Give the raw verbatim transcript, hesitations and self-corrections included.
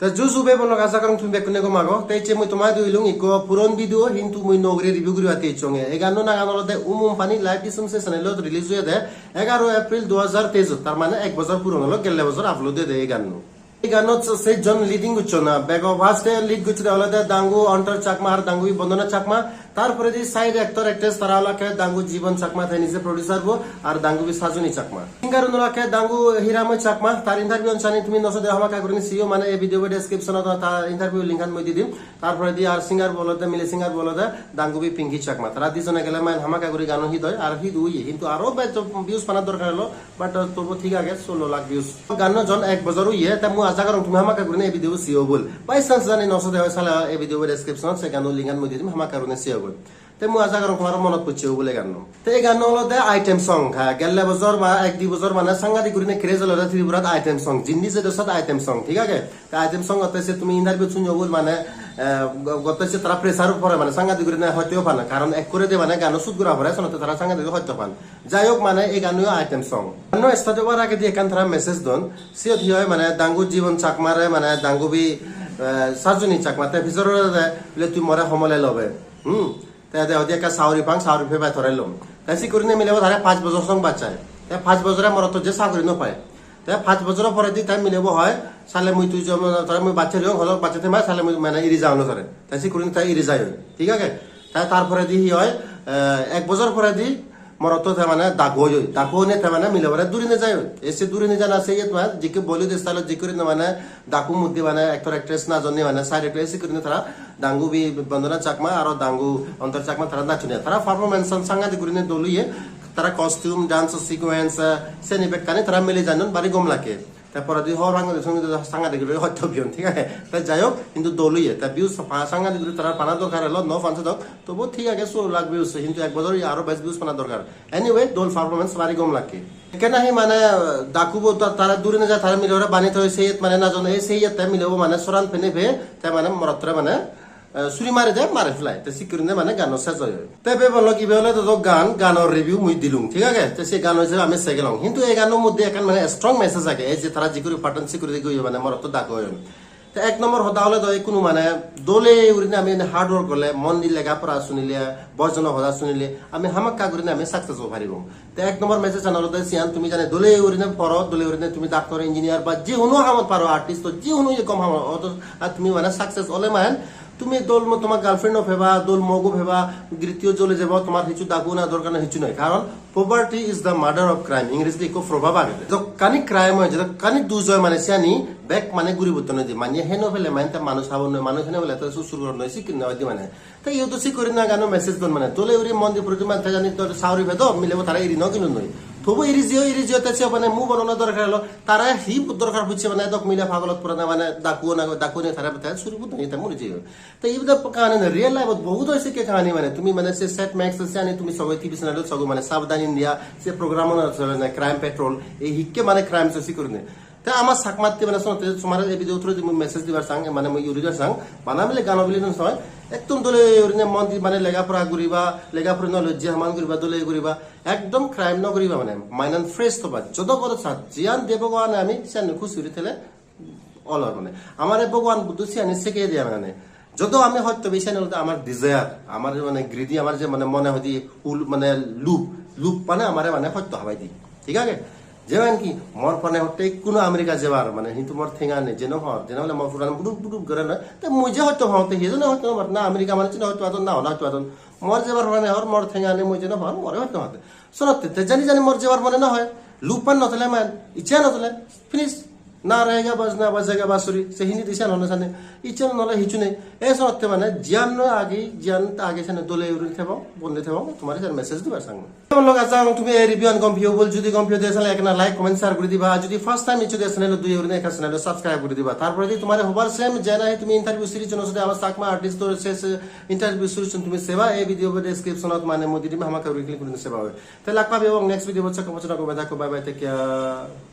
Te ju ju bhei bon lok, aja gorong tumi bekkune gom ago. Te ecche mui tomare degilung ikko puron video, hintu mui nuo guri review guribatte ecchonge. Ei ganno nangan olode Um Um Pani, Life Disum se channelot release oyede egaro April du hajar teijot, tar mane ek bojor puron olo, gelle bojor upload oyede ei ganno. Ei gannot se, se jon leading gocchon na, bego first e lead gocchede olode Dangu Antor Chakma ar Dangubi Bondona Chakma. Tar poredi side actor actress tara olakke Dangu Jibon Chakma, te nije producer bo, ar Dangubi Sajuni Chakma. Singer un olakke Dangu Hiramoy Chakma, tar interview an sani tumi no sode hamakkai gurinei seyo, mane ei video bo description ot tar interview link an mui di dim. Tar poredi ar singer bo olode, mile singer bo olode Dangubi Pinky Chakma. Tara dijone gele mane hamakkai guri gano hit oi, ar hit oye, hintu aro bej views pana dorkar elo, but, uh, tobu thik age, solo lakh views. Ganno jon ek bojor oye, te mui aja gorong tumi hamakkai gurinei ei video bo seyo bol. By chance jani no sode oi sale ei video bo description ot se ganno link an mui di dim, hamakkai gurinei seyo bol. Te mui aja gorong tomar monot pocche bole ganno. Te ei ganno olode item song, ha, gelle bojor ba ek di bojor mane sangadik gurine craze olode Tripurat item song, jindi jedo sat item song, thik age? Te item song otte se tumi interview sunyo bol mane, eh, go-, gotte se tara pressure pore mane sangadik gurine hoito pan, karon ekkore de mane gano shoot gora pore, sonotte tara sangadik hoito pan. Jai hok mane ei ganno item song. Ganno start obar agedi ekkan tara message don, siyot hi hoi mane Dangu Jibon Chakmare mane Dangubi, eh, Sajuni Chakma te pijor olode bile tui more homole lobe. Hmm? Te de hodi ekka sauri pang, sauri pebe tore lom. Te sik gurinei milebo tare pach bojor song bachchai. Te pach bojore morotto je saguri no pai. Te pach bojor poredi te milebo hoi, sale mui tui jom, tore mui bachchai riyong, hodok bachchai themai, sale mui mane iri jaono tore. Te sik gurinei te iri jai oi. Thik age? Te tar poredi hi oi, eh, ek bojor poredi morotto te mane daku oi oi. Daku oine te mane milebore duri nejai oi. Ese duri nejana se iyet mane, jikke Bollywood style-ot jikke gurinei mane daku muddi mane actor actress na jonni mane side actor ese gurinei tara Dangubi Bondona Chakma aro Dangu Antor Chakma tara nachchon. Tara performance-an sangadik gurinei dol oye. Tara costume, dance sequence, eh, seni bekkani tara mile janon, bari gom lage. Te poredi hor Bangladesh-o mui sangadik guri hoito peyon, thik age? Te jai hok, hintu dol oye. Te views pa-, sangadik guri tara pana dorkar elo, no pan sedok. Tobu thik age, solo lakh views, hintu ek bojor oye aro bej views pana dorkar. Anyway, dol performance, bari gom lage. Ekkena hi mane, daku bo ta-, tara duri nejai, tara milebore bani toi, seyet mane najon, ei seyet te milebo mane soran pene pe, te mane morottore mane, eh, suri mari de, mari felai. Te sik gurinei mane ganno sej oi oi. Te bebon lok ibe olode do gan, ganor review mui dilung, thik age? Te se gano hijebe ami segelong. Hintu ei ganno moddhe ekkan mane strong message age, ei je tara jikuri partnership guri de goyo mane morotto daku oyon. Te ek nombor hoda olode ikkunu mane dole gurinei ami hard work gorle, mon di lega pora sunile, bojono hoda sunile, ami hamakkai gurinei ami success o paribong. Te ek nombor message an olode siyan, tumi jani dole gurinei poro, dole gurinei tumi doctor, engineer ba je hono hamot paro, artist, to je hono iye kom hamot, oto ar tumi mane success ole mane tumi dol mo-, toma girlfriend o peba, dol mogo peba, grittiyo jole jebo, tomar hissu dagu na dorkar na hissu noi. Karon poverty is the mother of crime. Ingreji ikko proverb age. Jokkani crime oi, jokkani duj oi mane siyani bek mane guri button oi di. Mane heno pele mane te manuj habon noi, manuj heno pele te su-, sur goron noi, sikkin noi di mane. Te iyot do sik guri na gano message don mane. Dole guri mon di puri mane te jani to sauri pedo, milebo tara iri no gilun noi. Tobu iri jiyo, iri jiyo te se mane mu bono na dorkar elo. Tara hi dorkar bucche mane dok mile pagolot purana mane daku na, daku ne tara te suri button oi te muri jiyo. Te ibe do kahani noi, real life-ot bohut oi sekke kahani mane, tumi mane se Set Max se ani tumi sogo T V channel-ot sogo mane Savdhan India, se program-o na chole na Crime Patrol, ei hikke mane crime se sikurine. Te ama Chakmatte mane sonotte tomare ei video through-di mui message dibar sang, mane mui uri dibar sang, bana mile gano bili no soy, ekdom dole urine mon di mane lega pora guriba, lega pora no lojje haman guriba, dole guriba, ekdom crime no guriba mane, mind an fresh toba, jodo goro sat, jiyan de Bhagwan ami, siyan khushi guri thele, olor mane. Amare Bhagwan Buddho siyani sigei diye mane. Jodo ami hoyto besi olode amar desire, amar mane greedy, amar je mane mone hodi ul mane lub, lub mane amare mane hoyto habai di. Thik age? Jemon ki mor mone hotte ikkunu America jebar mane hintu mor thenga nei, jeno hor, jeno hole mor puran buduk buduk gore noi. Te mui je hoyto hotte hijeni hoyto na America mane jeno hoyto adon na hola hoyto adon. Mor jebar mone hor mor thenga nei mui jeno hor more hoyto hotte. Sonotte te jani jani mor jebar mone no hoy. Lub pan no thele man, icche no thele. Finish. Na rehega bajna, bajega basuri, se Hindi de siyan hone sane. Icche no ole hichu nei. E sotte mane jiyan no age, jiyan age sane dole uri thebo, bonde thebo, tomare siyan message dibar sang. Tumi ei review an gom piyo bol, jodi gom piyo de sale ekkena like, comment, share guri diba. Ar jodi first time icchu de channel-ot duye guri ne ekka channel-ot subscribe guri diba. Tar poredi tomare hobar sem je nahi tumi interview series-un sode amar Chakma artist-or se, se interview series-un tumi seba, ei video description-ot mane mui di dim, hamakkai guri click guri seba hobe. Te lak pabi ebong next video-t, se hobo sona gome thakko, bye bye, take care.